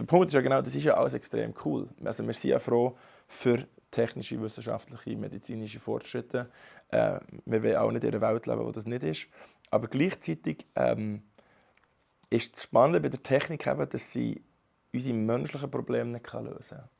der Punkt ist ja genau, das ist ja alles extrem cool. Also wir sind ja froh für technische, wissenschaftliche, medizinische Fortschritte. Wir wollen auch nicht in einer Welt leben, wo das nicht ist. Aber gleichzeitig ist das Spannende bei der Technik eben, dass sie unsere menschlichen Probleme nicht lösen kann.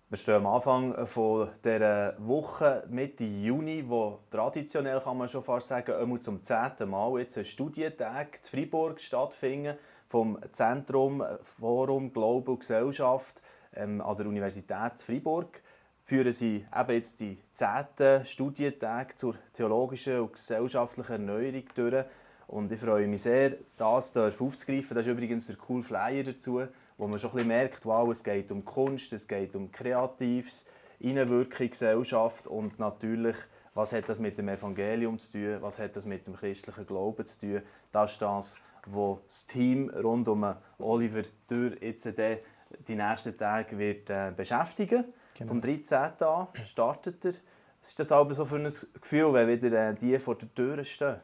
Wir stehen am Anfang von dieser Woche, Mitte Juni, wo traditionell, kann man schon fast sagen, zum 10. Mal jetzt ein Studientag in Freiburg stattfinden vom Zentrum Forum Glaube und Gesellschaft an der Universität Freiburg. Führen sie eben jetzt die 10. Studientage zur theologischen und gesellschaftlichen Erneuerung durch. Und ich freue mich sehr, das aufzugreifen. Das ist übrigens der coole Flyer dazu, wo man schon ein bisschen merkt, wow, es geht um Kunst, es geht um Kreatives, Innenwirkung, Gesellschaft und natürlich, was hat das mit dem Evangelium zu tun, was hat das mit dem christlichen Glauben zu tun. Das ist das, was das Team rund um Oliver Dürr jetzt die nächsten Tage wird beschäftigen. Genau. Vom 13. an startet er. Was ist das aber so für ein Gefühl, wenn wieder die vor der Tür stehen?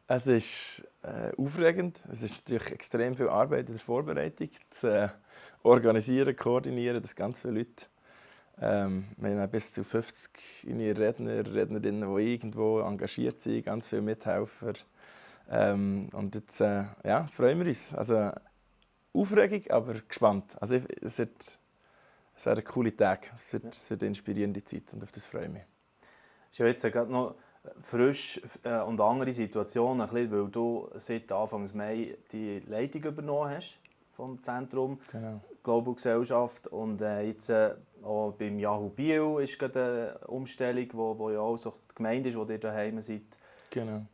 Es ist aufregend. Es ist natürlich extrem viel Arbeit in der Vorbereitung. Das Organisieren, Koordinieren, dass ganz viele Leute, wir haben bis zu 50 Redner, Rednerinnen, die irgendwo engagiert sind, ganz viele Mithelfer. Und jetzt freuen wir uns. Also Aufregung, aber gespannt. Also, es wird ein cooler Tag. Es wird eine inspirierende Zeit und auf das freue ich mich. Es ist ja jetzt gerade noch frisch und andere Situationen, weil du seit Anfang Mai die Leitung übernommen hast vom Zentrum Glaube und Gesellschaft und jetzt auch beim Yahoo Biel ist gerade eine Umstellung, wo ja auch so die Gemeinde ist, wo ihr daheim seid. Genau.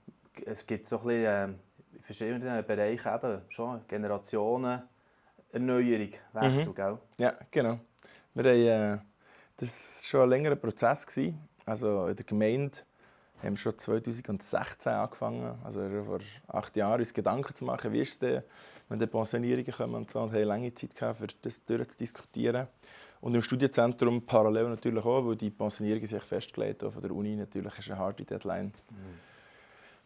Es gibt so ein bisschen in verschiedenen Bereichen eben schon Generationenerneuerung, Wechsel, gell? Ja, genau. Das war schon ein längerer Prozess. Also in der Gemeinde haben wir schon 2016 angefangen, also vor 8 Jahren, uns Gedanken zu machen, wie ist es denn, wenn die Pensionierungen kommen und so. Und haben lange Zeit gehabt, für das durchzudiskutieren. Und im Studienzentrum parallel natürlich auch, weil die Pensionierungen sich festgelegt haben von der Uni, natürlich ist eine harte Deadline.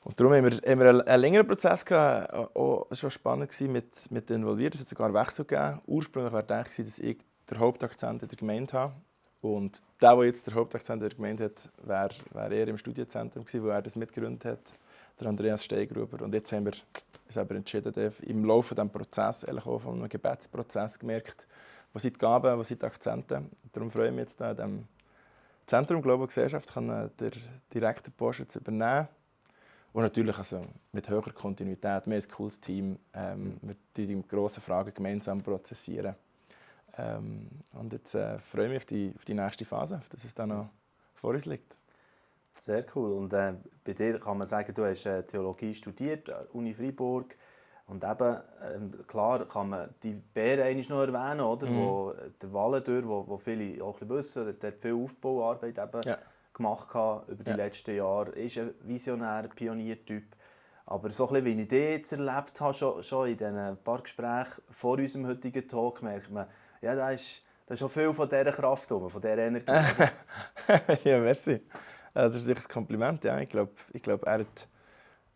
Und darum haben wir einen längeren Prozess gehabt, auch schon spannend mit den Involvierten. Es hat sogar einen Wechsel gegeben. Ursprünglich war gedacht, dass ich den Hauptakzent in der Gemeinde habe. Und der jetzt den Hauptakzent in der Gemeinde hat, wäre eher im Studienzentrum gewesen, wo er das mitgegründet hat, der Andreas Steigruber. Und jetzt haben wir uns aber entschieden, im Laufe dieses Prozesses, auch von einem Gebetsprozess, gemerkt, was sind die Gaben, was sind die Akzente. Darum freue ich mich jetzt, in diesem Zentrum Glaube und Gesellschaft der Direktorposten zu übernehmen. Und natürlich mit höherer Kontinuität. Wir sind ein cooles Team. Wir die grossen Fragen gemeinsam prozessieren. Und jetzt freue ich mich auf die nächste Phase, auf das, was dann noch vor uns liegt. Sehr cool. Und bei dir kann man sagen, du hast Theologie studiert an der Uni Freiburg. Und eben, klar kann man die Bären noch erwähnen, oder? Wo der Wallendür, wo viele auch ein bisschen wissen, der hat viel Aufbauarbeit gemacht über die letzten Jahre. Ist ein visionärer Pioniertyp. Aber so ein bisschen, wie ich dich jetzt erlebt habe, schon in diesen paar Gesprächen vor unserem heutigen Talk, merkt man, ja, da ist schon viel von dieser Kraft drin, von dieser Energie. Ja, merci. Das ist natürlich ein Kompliment. Ja. Ich glaube, er hat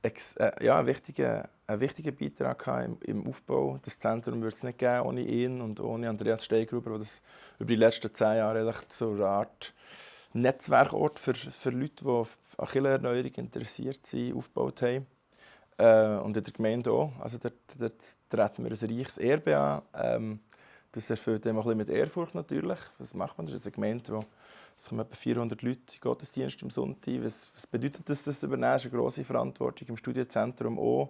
einen wichtigen Beitrag gehabt im Aufbau. Das Zentrum würde es nicht geben ohne ihn und ohne Andreas Steigruber, der das über die letzten 10 Jahre so eine Art Netzwerkort für Leute, die an Kirchenerneuerung interessiert sind, aufgebaut haben. Und in der Gemeinde auch. Also dort treten wir ein reiches Erbe an. Das erfüllt einem auch ein bisschen mit Ehrfurcht natürlich. Was macht man? Das ist jetzt eine Gemeinde, wo es kommen etwa 400 Leute in Gottesdienst am Sonntag. Was bedeutet das zu übernehmen? Das ist eine grosse Verantwortung im Studienzentrum auch.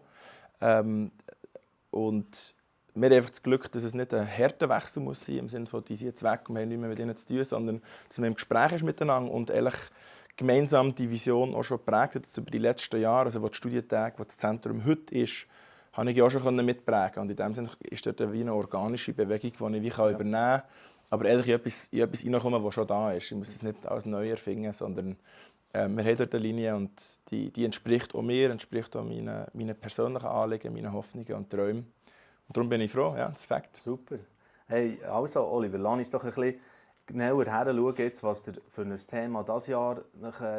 Und wir haben einfach das Glück, dass es nicht ein harter Wechsel muss sein, im Sinne von, die sind jetzt weg und wir haben nichts mehr mit ihnen zu tun, sondern dass man im Gespräch ist miteinander und ehrlich gemeinsam die Vision auch schon geprägt hat über die letzten Jahre, also wo die Studientage, wo das Zentrum heute ist, habe ich auch schon mitprägen. Und in dem Sinne ist dort wie eine organische Bewegung, die ich übernehmen kann. Aber ehrlich, in etwas reinkommen, das schon da ist. Ich muss es nicht als neu erfinden, sondern wir haben dort eine Linie und die entspricht auch mir, entspricht auch meinen persönlichen Anliegen, meinen Hoffnungen und Träumen. Und darum bin ich froh, ja, das ist Fakt. Super. Hey, also Oliver, lass uns doch ein bisschen genauer hinschauen, jetzt, was ihr für ein Thema dieses Jahr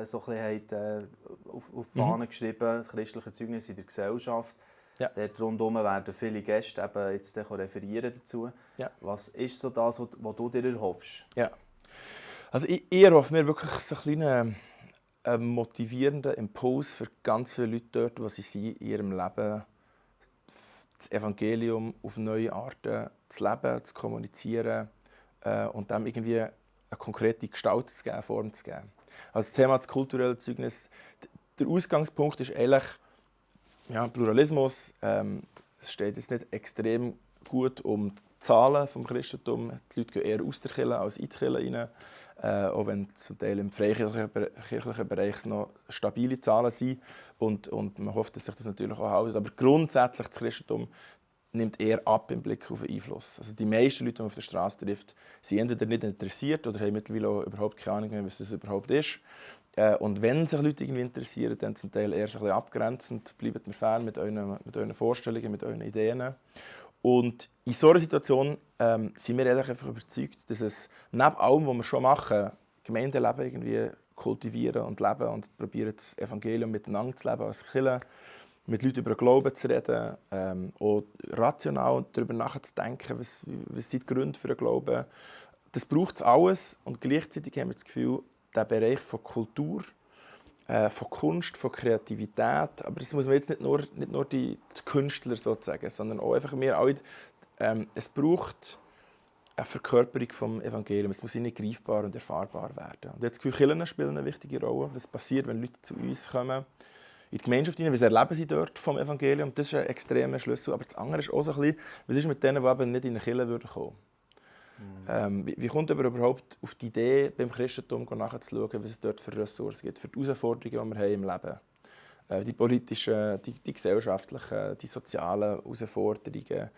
so ein bisschen auf die Fahne geschrieben, das christliche Zeugnis in der Gesellschaft. Ja. Dort rundherum werden viele Gäste eben jetzt referieren dazu. Ja. Was ist so das, was du dir erhoffst? Ja. Also ich erhoffe mir wirklich so einen motivierenden Impuls für ganz viele Leute dort, die sie sind in ihrem Leben, das Evangelium auf neue Arten zu leben, zu kommunizieren und dem irgendwie eine konkrete Gestalt zu geben, Form zu geben. Also das Thema des kulturellen Zeugnis, der Ausgangspunkt ist eigentlich Pluralismus. Es steht jetzt nicht extrem gut um die Zahlen des Christentums. Die Leute gehen eher aus der Kirche als in die Kirche rein. Auch wenn zum Teil im freikirchlichen Bereich noch stabile Zahlen sind. Und man hofft, dass sich das natürlich auch hält. Aber grundsätzlich das Christentum nimmt eher ab im Blick auf den Einfluss. Also die meisten Leute, die man auf der Straße trifft, sind entweder nicht interessiert oder haben mittlerweile auch überhaupt keine Ahnung mehr, was das überhaupt ist. Und wenn sich Leute irgendwie interessieren, dann zum Teil eher so ein bisschen abgrenzend, bleibt mir fern mit euren Vorstellungen, mit euren Ideen. Und in so einer Situation sind wir ehrlich einfach überzeugt, dass es neben allem, was wir schon machen, Gemeindeleben irgendwie kultivieren und leben und probieren, das Evangelium miteinander zu leben als Kirche, mit Leuten über den Glauben zu reden, auch rational darüber nachzudenken, was sind die Gründe für den Glauben. Das braucht es alles und gleichzeitig haben wir das Gefühl, der Bereich von Kultur, von Kunst, von Kreativität, aber das muss man jetzt nicht nur die Künstler sozusagen, sondern auch einfach wir alle. Es braucht eine Verkörperung vom Evangelium. Es muss nicht greifbar und erfahrbar werden. Und jetzt das Gefühl, Kirchen spielen eine wichtige Rolle. Was passiert, wenn Leute zu uns kommen, in die Gemeinschaft hinein, was erleben sie dort vom Evangelium? Das ist ein extremer Schlüssel. Aber das andere ist auch so ein bisschen, was ist mit denen, die eben nicht in eine Kirche kommen würden? Wie kommt man überhaupt auf die Idee, beim Christentum nachzuschauen, was es dort für Ressourcen gibt, für die Herausforderungen, die wir haben im Leben? Die politischen, die gesellschaftlichen, die sozialen Herausforderungen.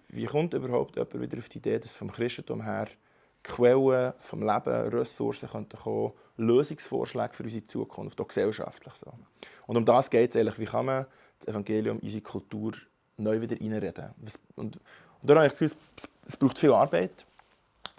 Wie kommt überhaupt jemand wieder auf die Idee, dass vom Christentum her Quellen vom Leben, Ressourcen kommen, Lösungsvorschläge für unsere Zukunft, auch gesellschaftlich so. Und um das geht es eigentlich. Wie kann man das Evangelium in unsere Kultur neu wieder reinreden? Und da habe ich das Gefühl, es braucht viel Arbeit,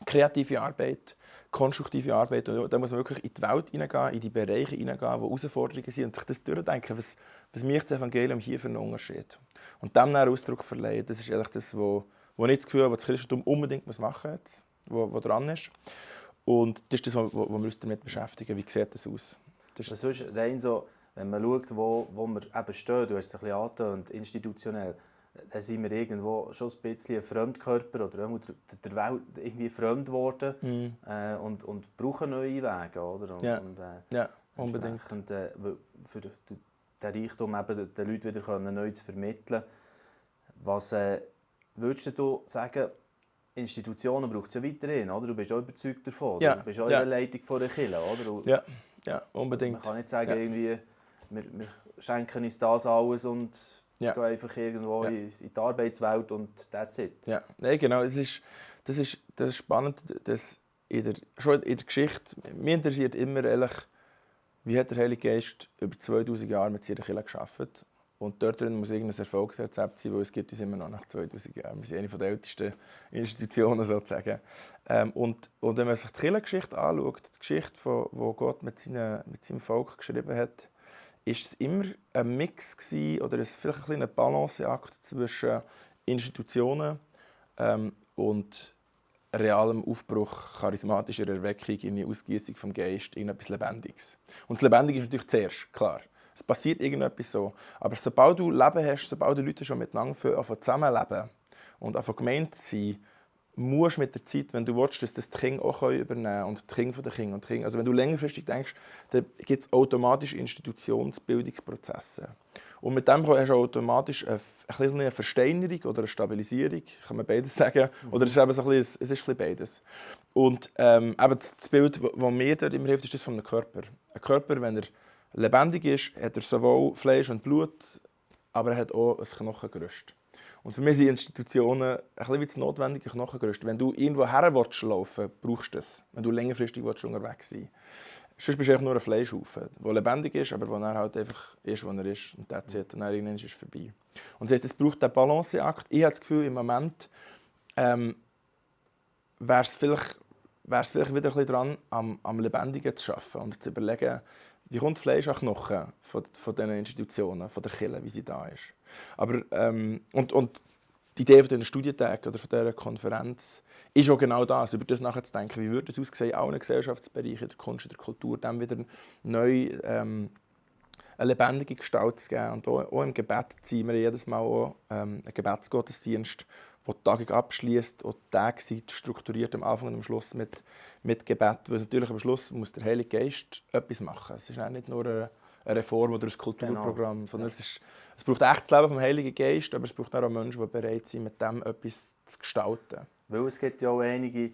kreative Arbeit, konstruktive Arbeit. Und da muss man wirklich in die Welt hineingehen, in die Bereiche hineingehen, wo Herausforderungen sind und sich das durchdenken, was macht das Evangelium hier für einen Unterschied? Und dem einen Ausdruck verleihen, das ist eigentlich das, wo ich das Gefühl habe, was das Christentum unbedingt machen muss, wo dran ist. Und das ist das, wo wir uns damit beschäftigen. Wie sieht das aus? Das ist rein so, wenn man schaut, wo wir eben stehen, du hast es ein bisschen angetönt, institutionell, dann sind wir irgendwo schon ein bisschen ein Fremdkörper oder der Welt irgendwie fremd geworden und brauchen neue Wege. Oder? Ja, unbedingt. Für den Reichtum eben den Leuten wieder neu zu vermitteln. Was würdest du sagen, Institutionen braucht es ja weiterhin, oder? Du bist auch überzeugt davon. Ja. Du bist auch in der Leitung von der Kirche, oder? Ja, unbedingt. Also man kann nicht sagen, irgendwie, wir schenken uns das alles und gehen einfach irgendwo in die Arbeitswelt und that's it. Ja, nein, genau. Das ist spannend, dass schon in der Geschichte, mich interessiert immer ehrlich, wie hat der Heilige Geist über 2000 Jahre mit seiner Kirche gearbeitet. Und dort drin muss irgendein Erfolgsrezept sein, weil es gibt uns immer noch nach 2000 Jahren. Wir sind eine der ältesten Institutionen sozusagen. Und wenn man sich die Kirchengeschichte anschaut, die Geschichte, die Gott mit seinem Volk geschrieben hat, ist es immer ein Mix gewesen, oder vielleicht ein Balanceakt zwischen Institutionen und realem Aufbruch, charismatischer Erweckung, in die Ausgießung vom Geist, irgendetwas Lebendiges. Und das Lebendige ist natürlich zuerst, klar. Es passiert irgendetwas so. Aber sobald du Leben hast, sobald die Leute schon miteinander zusammenleben und gemeint sein, musst du mit der Zeit, wenn du willst, dass das die Kinder auch übernehmen können und die Kinder der Kinder und die Kinder. Also wenn du längerfristig denkst, dann gibt es automatisch Institutionsbildungsprozesse. Und mit dem hast du automatisch eine Versteinerung oder eine Stabilisierung, kann man beides sagen. Oder es ist eben so ein bisschen beides. Und eben das Bild, das mir dort immer hilft, ist das von einem Körper. Ein Körper, wenn er lebendig ist, hat er sowohl Fleisch und Blut, aber er hat auch ein Knochengerüst. Und für mich sind Institutionen ein bisschen wie das notwendige Knochengerüst. Wenn du irgendwo her laufen willst, brauchst du das. Wenn du längerfristig unterwegs sein willst. Sonst bist du einfach nur ein Fleischhaufen, der lebendig ist, aber der halt einfach ist, wo er ist. Und that's it. Und dann irgendwann ist es vorbei. Und das heisst, es braucht einen Balanceakt. Ich habe das Gefühl, im Moment wäre es vielleicht wieder ein bisschen dran, am Lebendigen zu arbeiten und zu überlegen, wie kommt Fleisch an Knochen von diesen Institutionen, von der Kirche, wie sie da ist. Aber, und die Idee von diesen Studientagen oder von dieser Konferenz ist auch genau das, über das nachzudenken, wie würde es aussehen in allen Gesellschaftsbereichen, in der Kunst, in der Kultur, dem wieder neu eine lebendige Gestalt zu geben. Und auch im Gebet ziehen wir jedes Mal auch, einen Gebetsgottesdienst, der die Tagung abschließt und die Tage sind strukturiert am Anfang und am Schluss mit Gebet. Weil natürlich am Schluss muss der Heilige Geist etwas machen. Es ist nicht nur eine Reform oder ein Kulturprogramm, sondern es braucht echt das Leben vom Heiligen Geist, aber es braucht auch Menschen, die bereit sind, mit dem etwas zu gestalten. Weil es gibt ja auch einige,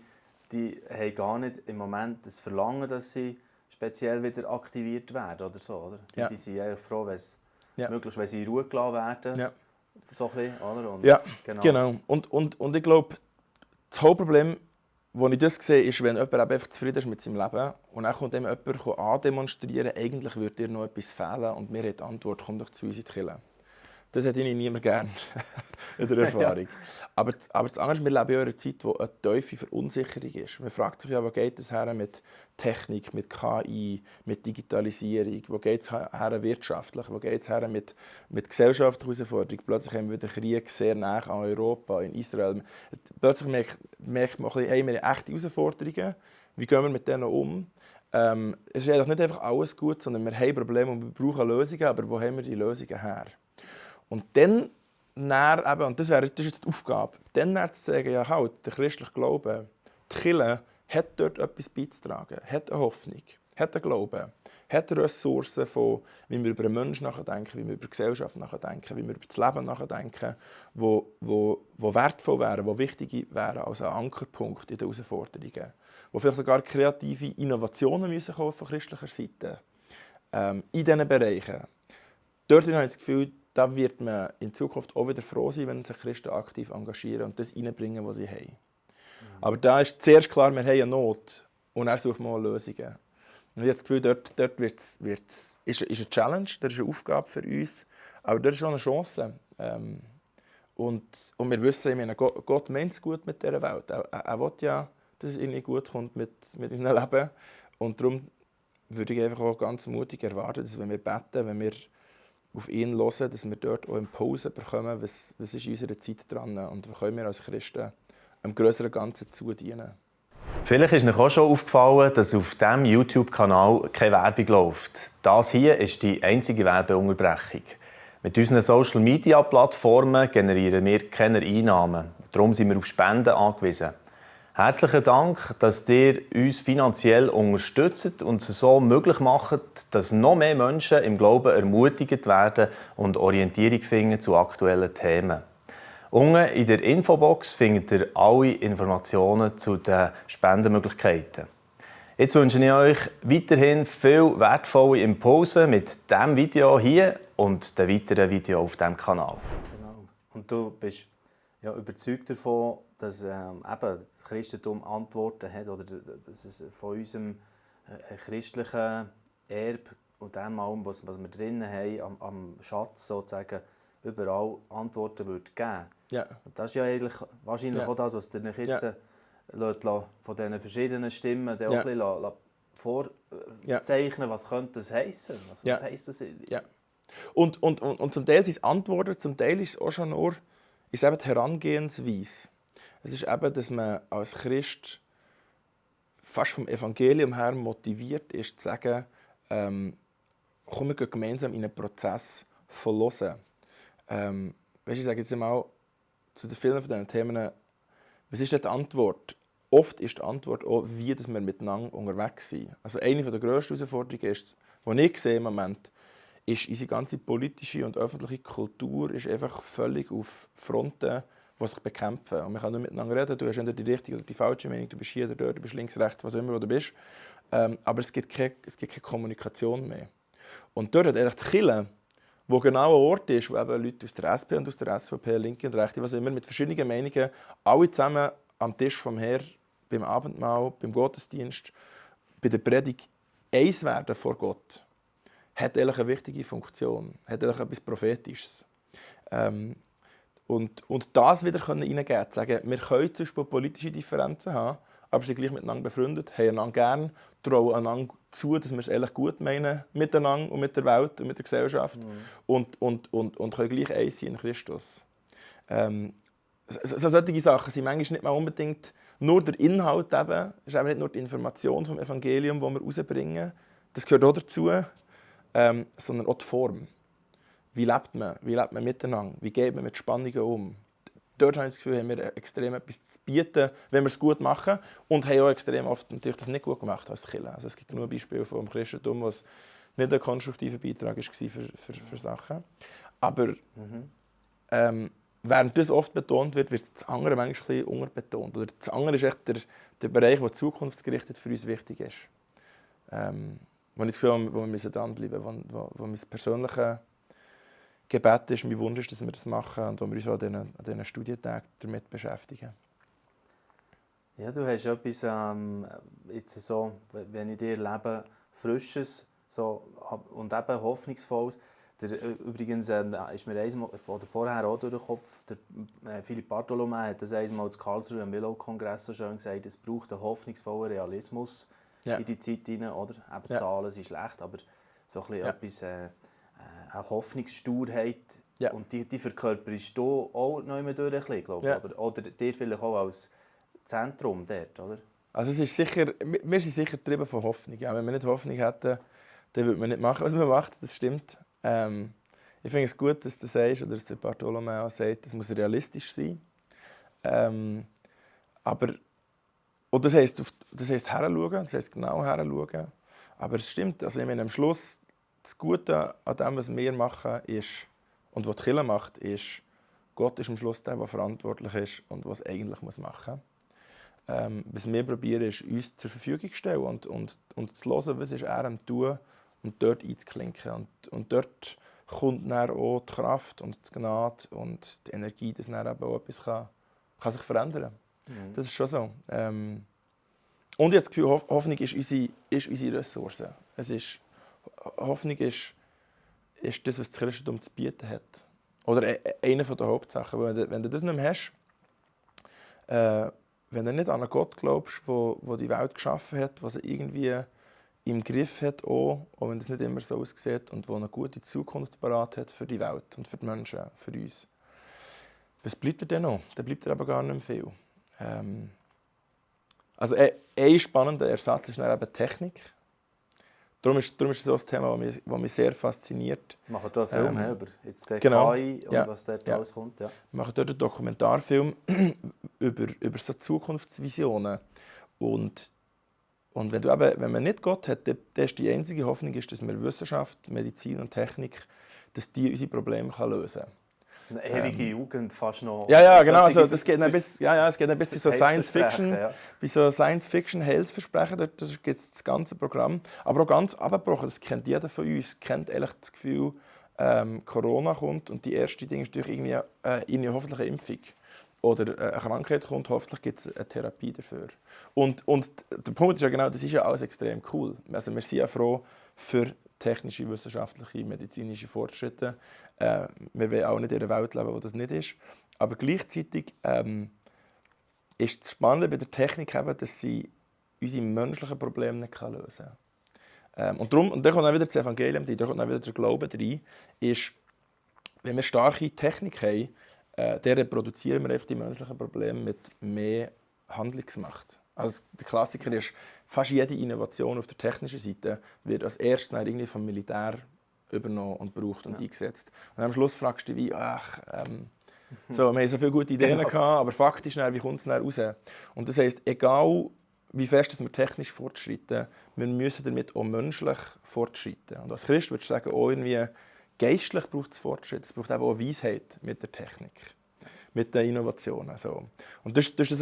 die haben gar nicht im Moment das Verlangen, dass sie speziell wieder aktiviert werden oder so, oder? Die sind eigentlich froh, möglichst, wenn sie in Ruhe gelassen werden. Ja. So ein bisschen, oder? Und ja, genau. Und ich glaube, das Hauptproblem, wo ich das sehe, ist, wenn jemand einfach zufrieden ist mit seinem Leben und dann kommt ihm jemand andemonstrieren, eigentlich würde dir noch etwas fehlen und mir hat die Antwort, komm doch zu uns in die Kirche. Das hätte ich niemand gern in der Erfahrung. Ja. Aber das andere ist, wir leben ja in einer Zeit, wo eine tiefe Verunsicherung ist. Man fragt sich ja, wo geht es her mit Technik, mit KI, mit Digitalisierung, wo geht es her wirtschaftlich, wo geht es her mit gesellschaftlichen Herausforderungen. Plötzlich haben wir den Krieg sehr nah an Europa, in Israel. Plötzlich merkt man, hey, wir haben echte Herausforderungen. Wie gehen wir mit denen um? Es ist eigentlich nicht einfach alles gut, sondern wir haben Probleme und wir brauchen Lösungen, aber wo haben wir die Lösungen her? Und dann, und das ist jetzt die Aufgabe, dann zu sagen, ja halt, der christliche Glaube, die Kirche hat dort etwas beizutragen, hat eine Hoffnung, hat einen Glauben, hat Ressourcen, wie wir über den Menschen nachdenken, wie wir über die Gesellschaft nachdenken, wie wir über das Leben nachdenken, wo wertvoll wären, wo wichtig wären als ein Ankerpunkt in den Herausforderungen, wo vielleicht sogar kreative Innovationen müssen kommen von christlicher Seite in diesen Bereichen. Dort habe ich das Gefühl, da wird man in Zukunft auch wieder froh sein, wenn sich Christen aktiv engagieren und das reinbringen, was sie haben. Aber da ist zuerst klar, wir haben eine Not und dann suchen wir Lösungen. Und ich habe das Gefühl, dort ist eine Challenge, das ist eine Aufgabe für uns, aber dort ist auch eine Chance. Und wir wissen, ich meine, Gott meint es gut mit dieser Welt. Er will ja, dass es irgendwie gut kommt mit unserem Leben. Und darum würde ich einfach auch ganz mutig erwarten, dass wenn wir beten, wenn wir auf ihn hören, dass wir dort auch Impulse bekommen, was ist in unserer Zeit dran und wie können wir als Christen einem grösseren Ganzen zudienen. Vielleicht ist euch auch schon aufgefallen, dass auf diesem YouTube-Kanal keine Werbung läuft. Das hier ist die einzige Werbeunterbrechung. Mit unseren Social-Media-Plattformen generieren wir keine Einnahmen. Darum sind wir auf Spenden angewiesen. Herzlichen Dank, dass ihr uns finanziell unterstützt und es so möglich macht, dass noch mehr Menschen im Glauben ermutigt werden und Orientierung finden zu aktuellen Themen. Unten in der Infobox findet ihr alle Informationen zu den Spendenmöglichkeiten. Jetzt wünsche ich euch weiterhin viel wertvolle Impulse mit diesem Video hier und den weiteren Videos auf diesem Kanal. Genau. Und du bist ja überzeugt davon, dass eben das Christentum Antworten hat oder dass es von unserem christlichen Erbe und dem allem, was wir drin haben, am Schatz sozusagen, überall Antworten würde geben. Ja. Und das ist ja eigentlich wahrscheinlich auch das, was ihr jetzt von diesen verschiedenen Stimmen auch ein bisschen vorzeichnen, was könnte das heissen? Was heisst das? Ja. Und zum Teil sind es Antworten, zum Teil ist es auch schon nur die Herangehensweise. Es ist eben, dass man als Christ fast vom Evangelium her motiviert ist, zu sagen, komm, wir gehen gemeinsam in einen Prozess von Hören. Ich sage jetzt einmal zu vielen von diesen Themen, was ist die Antwort? Oft ist die Antwort auch, wie wir miteinander unterwegs sind. Also eine der grössten Herausforderungen ist, die ich sehe im Moment, ist, unsere ganze politische und öffentliche Kultur ist einfach völlig auf Fronten, die sich bekämpfen. Und man kann nicht miteinander reden, du hast entweder die richtige oder die falsche Meinung, du bist hier oder dort, du bist links, rechts, was immer du bist. Aber es gibt keine Kommunikation mehr. Und dort hat eigentlich die Kirche, wo genau ein Ort ist, wo eben Leute aus der SP und aus der SVP, Linke und Rechte, was immer, mit verschiedenen Meinungen, alle zusammen am Tisch vom Herrn, beim Abendmahl, beim Gottesdienst, bei der Predigt eins werden vor Gott, hat eigentlich eine wichtige Funktion, hat eigentlich etwas Prophetisches. Und das wieder reingeben können, sagen, wir können zum Beispiel politische Differenzen haben, aber sind gleich miteinander befreundet, haben einander gern, trauen einander zu, dass wir es ehrlich gut meinen miteinander und mit der Welt und mit der Gesellschaft und können gleich eins sein in Christus. Solche Sachen sind manchmal nicht mal unbedingt nur der Inhalt, eben, ist eben nicht nur die Information vom Evangelium, die wir rausbringen, das gehört auch dazu, sondern auch die Form. Wie lebt man? Wie lebt man miteinander? Wie geht man mit Spannungen um? Dort habe ich das Gefühl, haben wir extrem etwas zu bieten, wenn wir es gut machen. Und haben auch extrem oft natürlich das nicht gut gemacht als Kirche. Also es gibt genug Beispiele vom Christentum, was nicht ein konstruktiver Beitrag war für Sachen. Aber während das oft betont wird, wird das andere manchmal ein bisschen unterbetont. Oder das andere ist echt der Bereich, der zukunftsgerichtet für uns wichtig ist. Wo ich das Gefühl habe, wo wir dranbleiben müssen, wo mein persönliches Gebet ist, mein Wunsch ist, dass wir das machen und wo wir uns auch an diesen Studientagen damit beschäftigen. Ja, du hast etwas, jetzt so, wenn ich dir lebe, Frisches so, und eben Hoffnungsvolles. Übrigens ist mir vorher auch durch den Kopf, Philipp Bartholomä hat das einmal zu Karlsruhe am Willow-Kongress so schön gesagt, es braucht einen hoffnungsvollen Realismus in die Zeit hinein. Oder? Eben Zahlen sind schlecht, aber so ein bisschen etwas, eine Hoffnungssturheit. Und die verkörperst du auch noch immer durch, glaube ich. Oder dir vielleicht auch als Zentrum dort, oder? Also es ist sicher, wir sind sicher getrieben von Hoffnung. Ja, wenn wir nicht Hoffnung hätten, dann würde man nicht machen, was man macht, das stimmt. Ich finde es gut, dass du sagst, oder dass der Bartholomä auch sagt, es muss realistisch sein. Und das heisst heranschauen, das heisst genau heranschauen. Aber es stimmt, also ich meine, am Schluss, das Gute an dem, was wir machen, ist, und was die Kirche macht, ist, Gott ist am Schluss der verantwortlich ist und was eigentlich machen muss. Was wir probieren, ist, uns zur Verfügung zu stellen und zu hören, was ist er am tun und dort einzuklinken. Und dort kommt dann auch die Kraft und die Gnade und die Energie, dass dann eben auch etwas kann sich verändern kann. Das ist schon so. Und ich habe das Gefühl, Hoffnung ist unsere Ressource. Hoffnung ist das, was das Christentum zu bieten hat. Oder eine der Hauptsachen. Wenn du das nicht mehr hast, wenn du nicht an einen Gott glaubst, der die Welt geschaffen hat, der sie irgendwie im Griff hat, auch wenn es nicht immer so aussieht, und der eine gute Zukunft parat hat für die Welt und für die Menschen, für uns. Was bleibt dir denn noch? Dann bleibt dir aber gar nicht mehr viel. Also ein spannender Ersatz ist dann eben Technik. Darum ist es so ein Thema, das mich sehr fasziniert. Wir machen hier einen Film über jetzt der genau, KI und was dort rauskommt. Ja. Wir machen dort einen Dokumentarfilm über so Zukunftsvisionen. Und wenn man nicht Gott hat, dann ist die einzige Hoffnung, dass wir Wissenschaft, Medizin und Technik, dass die unsere Probleme lösen können. Eine ewige Jugend fast noch. Ja, genau. Also, es geht ein bisschen zu so Science-Fiction, bei so Science-Fiction-Heilsversprechen. Dort gibt es das ganze Programm. Aber auch ganz abgebrochen, das kennt jeder von uns, kennt ehrlich das Gefühl, Corona kommt und die erste Ding ist durch irgendwie hoffentlich eine Impfung. Oder eine Krankheit kommt, hoffentlich gibt es eine Therapie dafür. Und der Punkt ist ja genau, das ist ja alles extrem cool. Also wir sind ja froh für technische, wissenschaftliche, medizinische Fortschritte. Wir wollen auch nicht in einer Welt leben, wo das nicht ist. Aber gleichzeitig ist das Spannende bei der Technik eben, dass sie unsere menschlichen Probleme nicht lösen kann. Und dann kommt auch wieder das Evangelium rein, da kommt auch wieder der Glaube rein, ist, wenn wir starke Technik haben, dann reproduzieren wir einfach die menschlichen Probleme mit mehr Handlungsmacht. Also der Klassiker ist, fast jede Innovation auf der technischen Seite wird als erstes irgendwie vom Militär übernommen und gebraucht und eingesetzt. Und am Schluss fragst du dich, wir haben so viele gute Ideen gehabt, aber faktisch, wie kommt es raus? Und das heisst, egal wie fest wir technisch fortschreiten, wir müssen damit auch menschlich fortschreiten. Und als Christ würde ich sagen, auch irgendwie geistlich braucht es Fortschritt, es braucht eben auch Weisheit mit der Technik, mit den Innovationen. So. Und das ist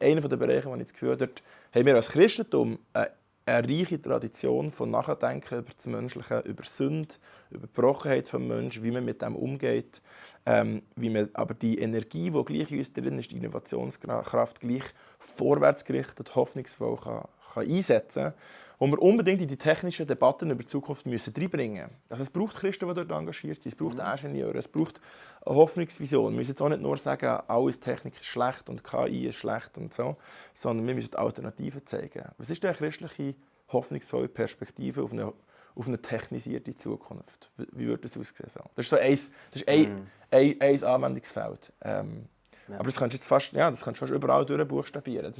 einer der Bereiche, wo ich das Gefühl habe, dort haben wir als Christentum eine reiche Tradition von Nachdenken über das Menschliche, über Sünde, über die Brochenheit des Menschen, wie man mit dem umgeht, wie man aber die Energie, die gleich in uns drin ist, die Innovationskraft, gleich vorwärtsgerichtet, hoffnungsvoll einsetzen kann, wo wir unbedingt in die technischen Debatten über die Zukunft reinbringen müssen. Also es braucht Christen, die dort engagiert sind, es braucht Ingenieure, es braucht eine Hoffnungsvision. Wir müssen jetzt auch nicht nur sagen, alles Technik ist schlecht und KI ist schlecht und so, sondern wir müssen Alternativen zeigen. Was ist denn eine christliche, hoffnungsvolle Perspektive auf eine technisierte Zukunft? Wie würde das aussehen? So? Das ist so ein Anwendungsfeld. Aber das kannst du fast überall durchbuchstabieren.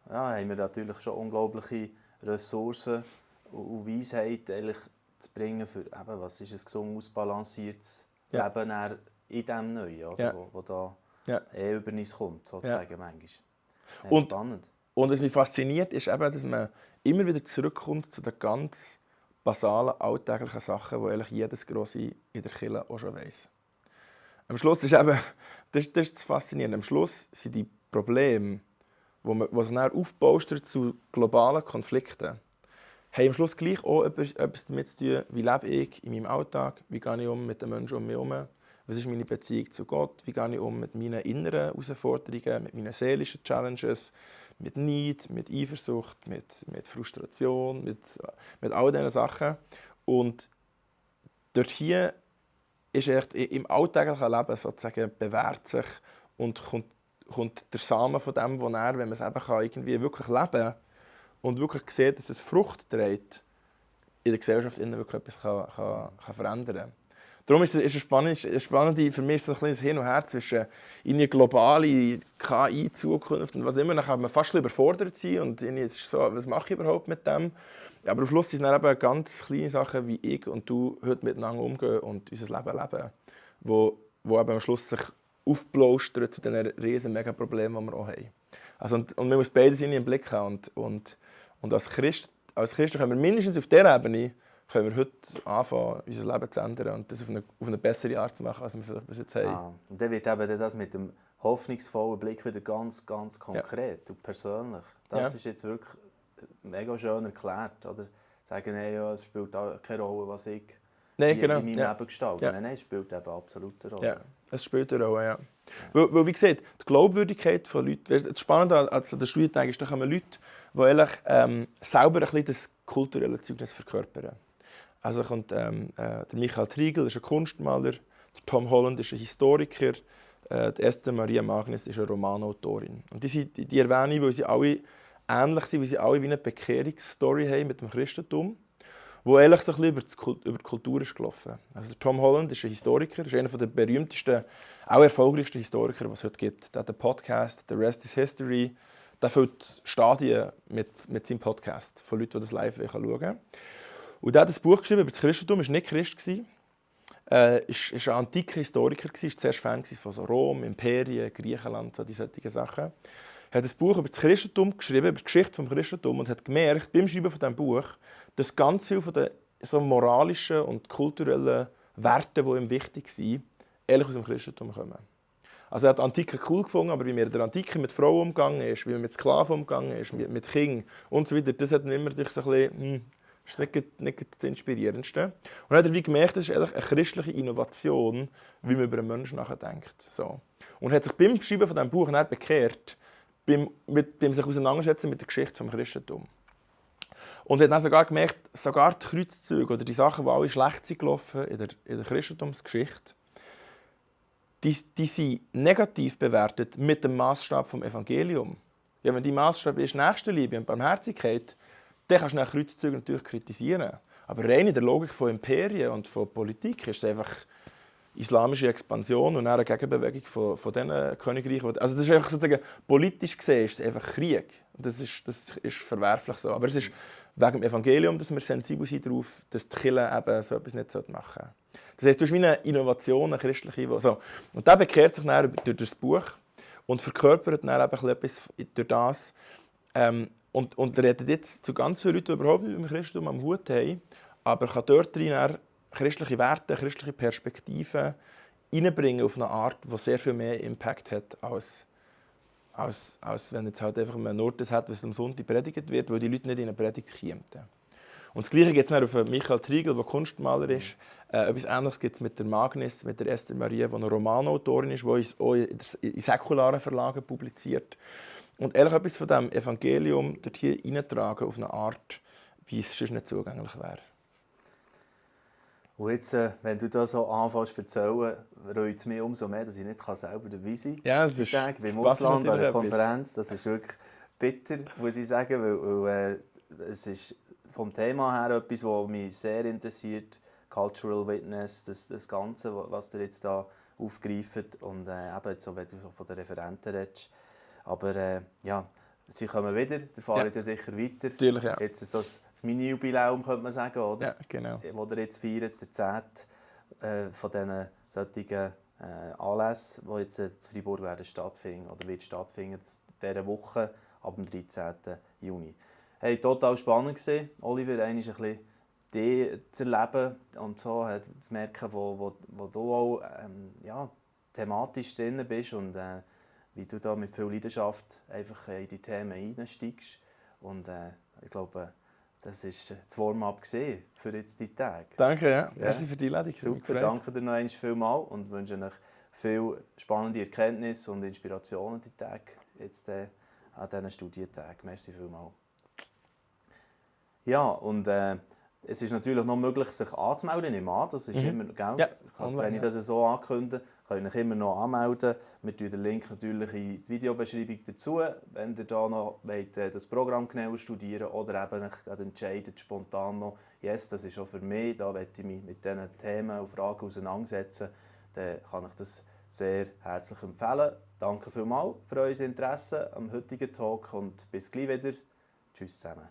Ja, haben wir natürlich schon unglaubliche Ressourcen und Weisheit eigentlich zu bringen für eben, was ist ein gesund ausbalanciertes Leben in diesem Neuen, oder? Wo da über uns kommt, sozusagen manchmal. Ja, spannend. Und was mich fasziniert, ist eben, dass man immer wieder zurückkommt zu den ganz basalen, alltäglichen Sachen, die eigentlich jedes Grosse in der Kirche auch schon weiss. Am Schluss ist eben, das ist das Faszinierende, am Schluss sind die Probleme, die sich dann aufbaustern zu globalen Konflikten, haben am Schluss gleich auch etwas damit zu tun, wie lebe ich in meinem Alltag, wie gehe ich mit den Menschen um mich herum, was ist meine Beziehung zu Gott, wie gehe ich mit meinen inneren Herausforderungen, mit meinen seelischen Challenges, mit Neid, mit Eifersucht, mit Frustration, mit all diesen Sachen. Und dort hier ist echt im alltäglichen Leben sozusagen bewährt sich und kommt der Samen von dem, wo wenn man es eben irgendwie wirklich leben kann und wirklich sieht, dass es Frucht trägt, in der Gesellschaft wirklich etwas kann verändern kann. Darum ist es spannend, für mich ist es ein kleines Hin und Her zwischen eine globale KI-Zukunft und was immer. Dann kann man fast überfordert sein und ist so, was mache ich überhaupt mit dem? Ja, aber am Schluss sind es dann eben ganz kleine Sachen, wie ich und du heute miteinander umgehen und unser Leben leben, wo eben am Schluss sich aufblaustern zu diesen riesen Mega-Problemen, die wir auch haben. Also, und man muss beide Seiten im Blick haben. Und als Christen können wir mindestens auf dieser Ebene heute anfangen, unser Leben zu ändern und das auf eine bessere Art zu machen, als wir vielleicht bis jetzt haben. Und dann wird eben das mit dem hoffnungsvollen Blick wieder ganz, ganz konkret und persönlich. Das ist jetzt wirklich mega schön erklärt. Oder? Sagen, es spielt keine Rolle, was ich in meinem Leben gestalte. Nein, es spielt eben absolut eine Rolle. Ja, es spielt eine Rolle, ja. Weil wie gesagt, die Glaubwürdigkeit von Leuten, das Spannende an der Studientag ist, da kommen Leute, die eigentlich, selber ein bisschen das kulturelle Zeugnis verkörpern. Also kommt der Michael Triegel, ist ein Kunstmaler, der Tom Holland ist ein Historiker, die Esther Maria Magnus ist eine Romanautorin. Und die erwähne ich, weil sie alle ähnlich sind, weil sie alle wie eine Bekehrungsstory haben mit dem Christentum, wo ehrlich so ein bisschen über die Kultur ist gelaufen. Also der Tom Holland ist ein Historiker, ist einer der berühmtesten, auch erfolgreichsten Historiker, was es heute gibt. Der hat einen Podcast, «The Rest is History». Der füllt Stadien mit seinem Podcast von Leuten, die das live schauen können. Und er hat ein Buch geschrieben über das Christentum, er war nicht Christ. Er war ein antiker Historiker, war zuerst Fan von so Rom, Imperien, Griechenland, solche Sachen. Er hat ein Buch über das Christentum geschrieben, über die Geschichte des Christentums und hat gemerkt, beim Schreiben von diesem Buch, dass ganz viele von den so moralischen und kulturellen Werten, die ihm wichtig sind, ehrlich aus dem Christentum kommen. Also er hat Antike cool gefunden, aber wie man in der Antike mit Frauen umgegangen ist, wie man mit Sklaven umgegangen ist, mit Kindern und so weiter, das hat ihn immer durch so ein bisschen, das ist nicht das Inspirierendste. Und dann hat er wie gemerkt, das ist eigentlich eine christliche Innovation, wie man über einen Menschen nachdenkt. So. Und hat sich beim Schreiben von diesem Buch dann bekehrt, beim sich auseinandersetzen mit der Geschichte des Christentums. Und hat dann sogar gemerkt, sogar die Kreuzzüge oder die Sachen, die alle schlecht sind gelaufen in der Christentumsgeschichte, die sind negativ bewertet mit dem Maßstab des Evangeliums. Ja, wenn die Maßstab ist Nächstenliebe und Barmherzigkeit, dann kannst du nach Kreuzzügen natürlich kritisieren. Aber rein in der Logik von Imperien und von Politik ist es einfach islamische Expansion und dann eine Gegenbewegung von diesen Königreichen. Also das ist einfach sozusagen, politisch gesehen ist es einfach Krieg. Das ist verwerflich so. Aber es ist wegen dem Evangelium, dass wir sensibel sind darauf, dass die Kirche eben so etwas nicht machen sollte. Das heisst, du hast wie eine Innovation, eine christliche. So. Und der bekehrt sich dann durch das Buch und verkörpert dann eben etwas durch das. Und redet jetzt zu ganz vielen Leuten, die überhaupt nicht mit dem Christentum am Hut haben, aber kann dort drin christliche Werte, christliche Perspektiven reinbringen auf eine Art, die sehr viel mehr Impact hat, als wenn jetzt halt einfach nur das hat, was am Sonntag predigt wird, weil die Leute nicht in eine Predigt kämen. Und das Gleiche gibt es auf Michael Triegel, der Kunstmaler ist. Etwas Ähnliches gibt es mit der Magnis, mit der Esther Maria, die eine Romanautorin ist, die auch in säkularen Verlagen publiziert. Und ehrlich etwas von diesem Evangelium dort hier reintragen auf eine Art, wie es sonst nicht zugänglich wäre. Und jetzt, wenn du da so anfängst zu erzählen, reut es mich umso mehr, dass ich nicht selber dabei sein kann. Ja, es ist wie im Ausland an der etwas. Konferenz. Das ist wirklich bitter, muss ich sagen, weil es ist vom Thema her etwas, was mich sehr interessiert. Cultural Witness, das Ganze, was ihr jetzt da aufgreift. Und eben so, wenn du so von den Referenten redest. Aber ja, sie kommen wieder, da fahren ja sicher weiter. Natürlich, ja. Jetzt so das Mini-Jubiläum, könnte man sagen, oder? Ja, genau. Wo ihr jetzt feiert, der 10. von diesen solchen Anlässen, die jetzt in Freiburg werden stattfinden oder wird stattfinden, dieser Woche ab dem 13. Juni. Hey, total spannend gewesen, Oliver, ein bisschen dich zu erleben und so zu merken, wo du auch ja, thematisch drin bist und wie du da mit viel Leidenschaft einfach in die Themen einsteigst. Und ich glaube, das war das Warm-up für jetzt die Tage. Danke, ja. Merci für die Einladung. Super, danke dir noch einmal vielmals und wünsche euch viel spannende Erkenntnisse und Inspirationen die Tage jetzt an diesen Studientagen. Merci vielmals. Ja, und es ist natürlich noch möglich, sich anzumelden. Ich nehme an, das ist immer, gell? Ja, wenn ich das so ankündige, könnt ihr euch immer noch anmelden. Wir tun den Link natürlich in die Videobeschreibung dazu, wenn ihr da noch wollt, das Programm genauer studieren oder eben euch entscheidet spontan noch, yes, das ist auch für mich, da möchte ich mich mit diesen Themen und Fragen auseinandersetzen, dann kann ich das sehr herzlich empfehlen. Danke vielmals für euer Interesse am heutigen Talk und bis gleich wieder. Tschüss zusammen.